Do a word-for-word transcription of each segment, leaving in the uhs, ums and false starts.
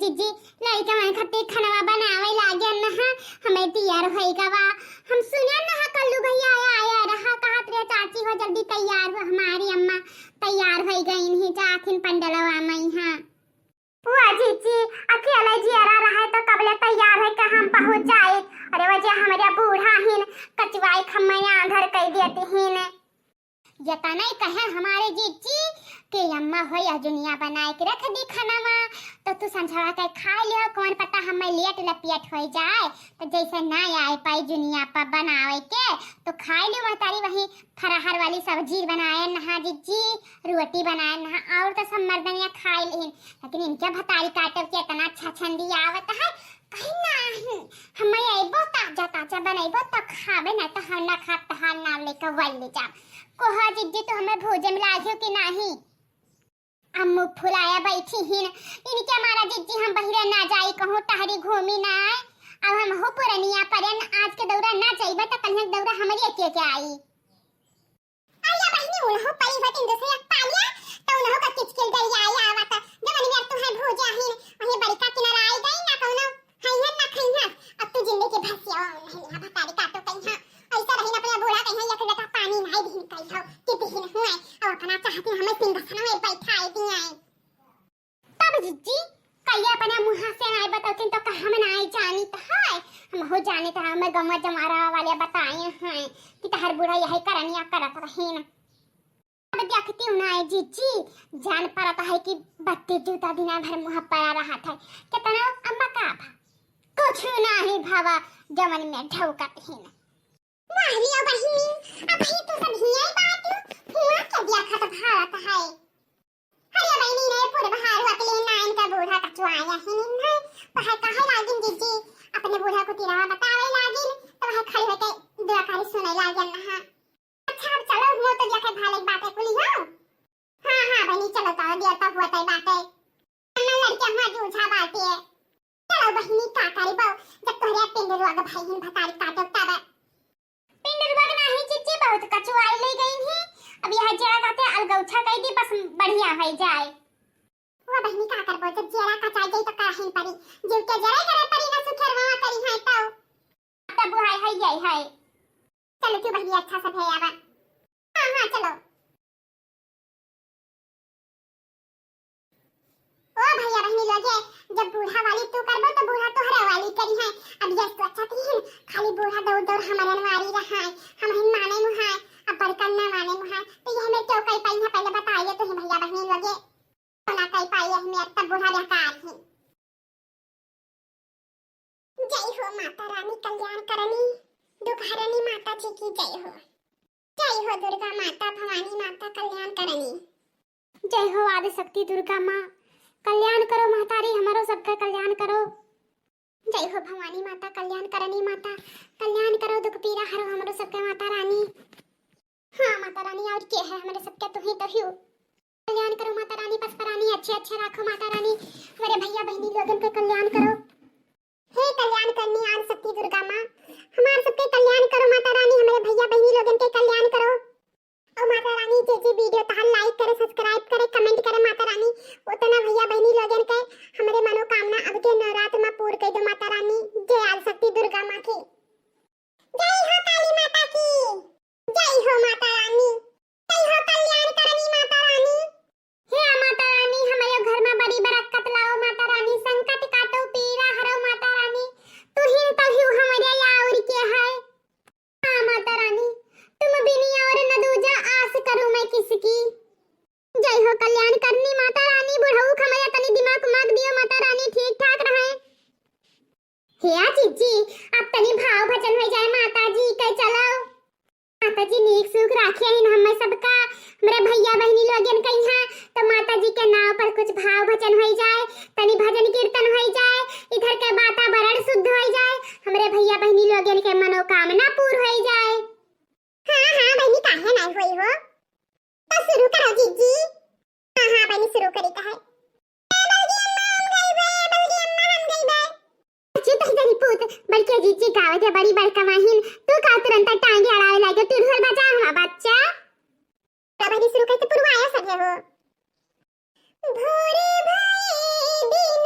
जीजी, लड़िका मन खातिर खनवा बनावे लागे न हा, हमें तैयार होई गवा। हम सुने न हा कल्लू भैया आया, आया रहा, कहत रहे, "चाची हो जल्दी तैयार हो, हमारी अम्मा तैयार होई गई नहीं, जाथिन पंडलवा मई हा।" "हुआ जीजी, अकेले जियरा रहे तो कबले तैयार है कि हम पहुँच जाए? अरे वजह हमारे बूढ़ा हिन, कचवाई खम्मे आंधर कई देती हिन।" ये तो नहीं कहे हमारे जीजी कि अम्मा हो या जुनिया बनाए के रख दी खाना मा, तो तू संझवा के खा लियो, कौन पता हमें लेट लपियट हो जाए, तो जैसे ना आए पाई जुनिया पर बनावे के, तो खा लियो महतारी वही फराहर वाली सब्जी बनाए नहा जीजी, रोटी बनाए नहा, और तो सब मर्दनिया खाए लेहिन, लेकिन इनके भतारी काटब के इतना अच्छा छंदी आवत है, कहीं नहीं, हमें अइबो ताजा ताजा बनइबो तो खाबे, नहीं तो हम ना खाब, तहार नाम लेके वल ले जाब। कोहा जीजी तो हमें भोजन लागियो कि नहीं? अब मुँह फुलाया बैठी हिन, इनके मारा जीजी हम बहिरे ना जाई, कहूँ टहरी घूमी ना आए। अब हम हो पुरनिया परेन, आज के दौरा ना जाइबे तो कल के दौरा हमरे के, के आई। अरे बहिनी, उलहो परी होत इंदु से एक पालिया, तो उलहो का किचकिल गरिया आया आवत। जवन मेर तुम्हें भूजा हिन, वही बड़का किनारा आई गई ना कौनो, हैहन ना खैहन। अब तू जिंदगी भर से ओ नहीं यहाँ भतारी काटो कहीं हाँ। ऐसा रही ना अपने बूढ़ा कहीं एक लोटा पानी नहीं दिन कही हो, कि दिन हुए, और अपना चाहती हमें सिंहासन में बैठाए दिए। तब जीजी, कहिया अपने मुँह से नाई बतौथिन तो का हम नाई जानित है? हम हो जानित है, हमें गंवा जमारा वाले बताए हैं कि तहर बूढ़ा यही करनिया करत रहीन। अब देखती हूँ ना जीजी, जान परत है कि बत्ती जूता दिना भर मुँह पड़ा रहत है। कितना अम्मा का भा? कुछ नाही भवा, जवन में ढौकत हीन। वाह लियो बहिनी, अब ही तू सब हियाई बाटू, हुआ के देखत भारत है। अरे बहिनी रे, पूरे बहारू अकले नाइन का बूढ़ा कचुआया ही नहीं है। वह कहे लागिन जीजी, अपने बूढ़ा को तिरवा बतावे लागिन, तो वह खड़ी होके दुआकारी सुने लागिन नहा। अच्छा, अब चलो, हुआ तो जाके भाले बाटे कुली हो। हाँ, हाँ बहिनी, चलो तो देर तो हुआ तय बाटे। ना लड़के हुआ जूझा बाटे। चलो बहिनी, का करी बहू, जब तोहरे पिंड रोग भाई हिन भतारी काटो तब। पिंड रोग नाही जीजी, बहुत कचुआई ले गई ही। अब यह जेरा कहते अलगौछा कह दी, बस बढ़िया हो जाए। वो बहिनी का करबो, जब जेरा कचाई गई तो काहिन परी, जीव के जरे करे परी ना सुखेरवा करी है तो। तब वो है, है, यही है। चलो क्यों बहिनी, अच्छा सब है आवा। हाँ, हाँ, चलो। ओ भैया बहिनी लोगे, जब बूढ़ा वाली तू करबो तो बूढ़ा तोहरा वाली करी है। अब ये सोचत ही खाली बूढ़ा दौड़ दौड़ हमरन वाली रहा है, हम हिन माने मुहाय, अब बड़कन ना माने मुहाय, तो ये हमें क्यों कई पाई है, पहले बताइए तो ही भैया बहिनी लोगे। तो ना कई पाई है, हमें अब तब बूढ़ा बेकार ही। जय हो माता रानी कल्याण करनी, दुख हरनी माता जी की जय हो। जय हो दुर्गा माता, भवानी माता कल्याण करनी। जय हो आदि शक्ति दुर्गा माँ, कल्याण करो महतारी, हमारो सबका कल्याण करो। जय हो भवानी माता, कल्याण करनी माता, कल्याण करो, दुख पीरा हरो हमरो सबका माता रानी। हाँ माता रानी, और के है हमरे सबके, तू ही तो हियो। कल्याण करो माता रानी, पस परानी अच्छे अच्छे राखो माता रानी, हमरे भैया बहिनी लोगन के कल्याण करो। हे कल्याण करनी आदि शक्ति दुर्गा माँ, हमार सबके कल्याण करो माता रानी, हमरे भैया बहिनी लोगन के कल्याण करो। ओ माता रानी, जे जे video तहार like करे, subscribe करे, comment करे माता रानी, उतना भैया बहिनी लोगन के हमरे मनोकामना अब के नवरात्र में पूर्ण कर दो माता रानी। जय आदि शक्ति दुर्गा माँ की। जय हो काली माता की, जय हो माता रानी, जय हो कल्याण करनी माता रानी। हे माता रानी, हमरे घर में बड़ी बरकत लाओ माता रानी, संकट काटो पीरा हरो माता रानी, तू ही तो हियो हमरे या और के है। हाँ माता रानी, तुम बिनी और न दूजा आस करूँ मैं किसकी। जय हो कल्याण करनी माता रानी, बुढ़ऊ खमया तनी दिमाग उमाग दियो माता रानी, ठीक ठाक रहे। हे आ जीजी, अब तनी भाव भजन हो जाए माता जी के, चलो। माता जी नीक सुख राखे हिन हमें सबका, हमरे भैया बहिनी लोगन के यहाँ, तो माता जी के नाव पर कुछ भाव भजन हो जाए, तनी भजन कीर्तन हो जाए, इधर के वातावरण शुद्ध हो जाए, हमरे भैया बहिनी लोगन के मनोकामना पूर्ण हो जाए। हाँ, हाँ, बहिनी, काहे नाहीं होई हो? तो शुरू करो, जीजी। हाँ, हाँ, बहिनी, शुरू करी का है। ए, बलगी अम्मा, हम गई बे, बलगी अम्मा, हम गई बे। अच्छी तो इधर ही पूत, बड़के जीजी गावत है, बड़ी बड़का माहिन, तू का तुरंत टांगे अड़ावे लागे, तू ढोल बजा हमार बच्चा। तो बहिनी, शुरू करते, पुरवाया सके हो। भोरे भये दिन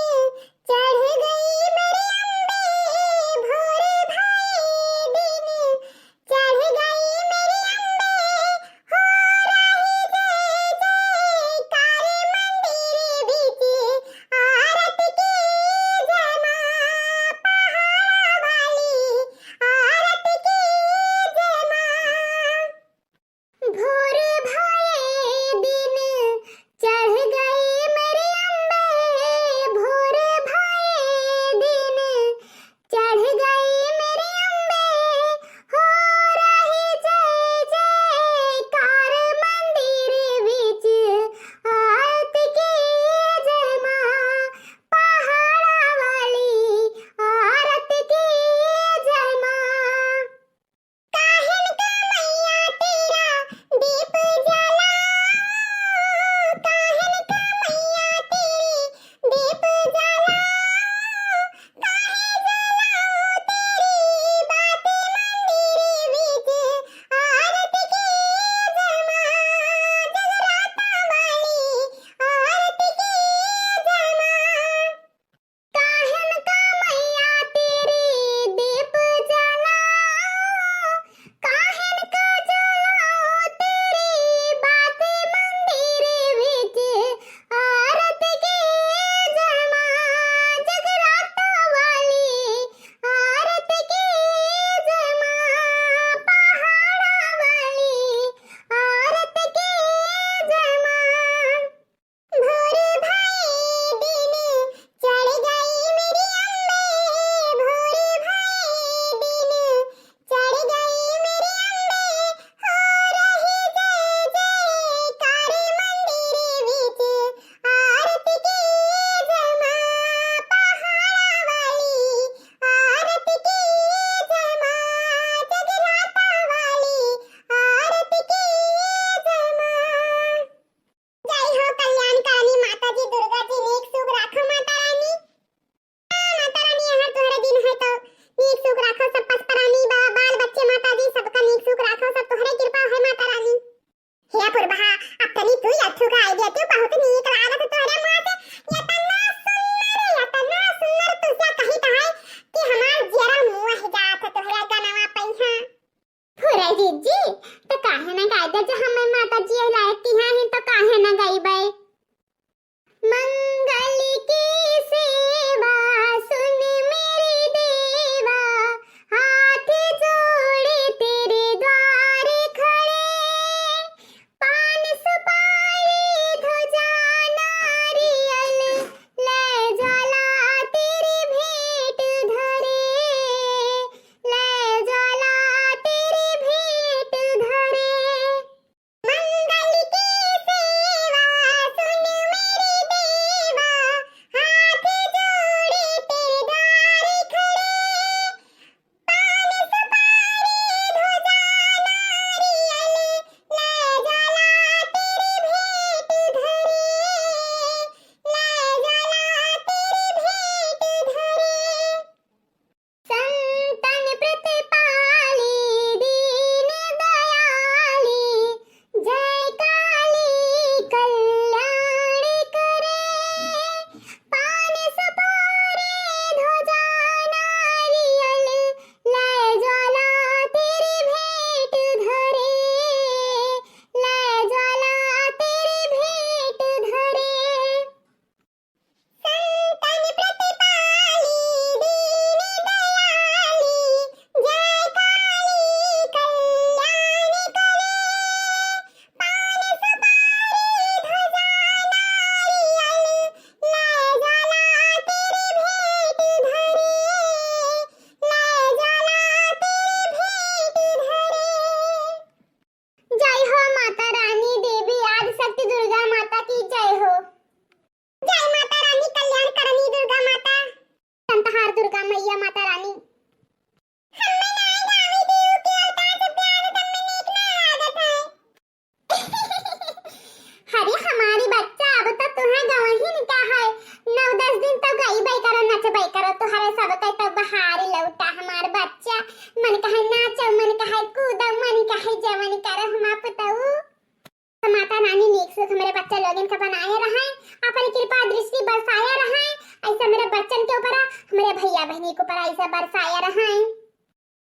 मेरे भैया बहिनी को पराई से बरसाया रहा है।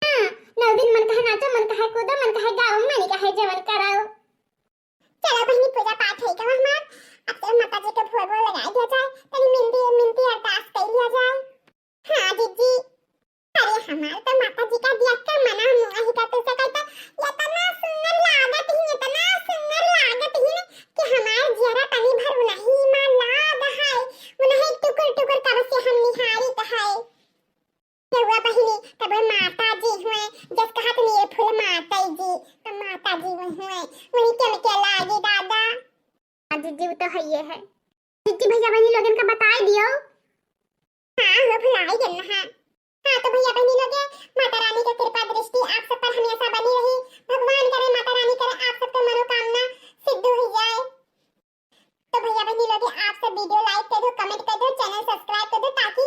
हाँ, नौ दिन मन कहे नाचो, मन कहे कूदो, मन कहे गाओ, मन कहे जवन करो। चलो बहिनी, पूजा पाठ है का हमार? अब तो माता जी के भोग वोग लगाई दिया जाए, तनी मिनती, मिनती अरदास कर लिया जाए। हाँ जीजी। अरे हमार तो माता जी का दिया का मना मुआ ही का, तुझसे कहता, इतना सुंदर लागत ही, इतना सुंदर लागत ही ना कि हमार जियरा तनी भर उन्हीं मा लाग है, उन्हीं टुकुर टुकुर कब से हम निहारित है। रउआ बहिनी, तब माता जी हुए, जस कहत नहीं ये फूल माता जी, तो माता जी हुए, वही के में के लागी दादा। हाँ जीजी, वो तो है ये है। जीजी भैया बहिनी लोगन का बताई दियो। हाँ, हो भुलाई गन ना। हाँ, तो भैया बहिनी लोगे, माता रानी के कृपा दृष्टि आप सब पर हमेशा बनी रही। भगवान करे, माता रानी करे, आप सबके मनोकामना सिद्ध हो जाए। तो भैया बहिनी लोगे, आप सब video like कर दो, comment कर दो, channel subscribe कर दो, ताकि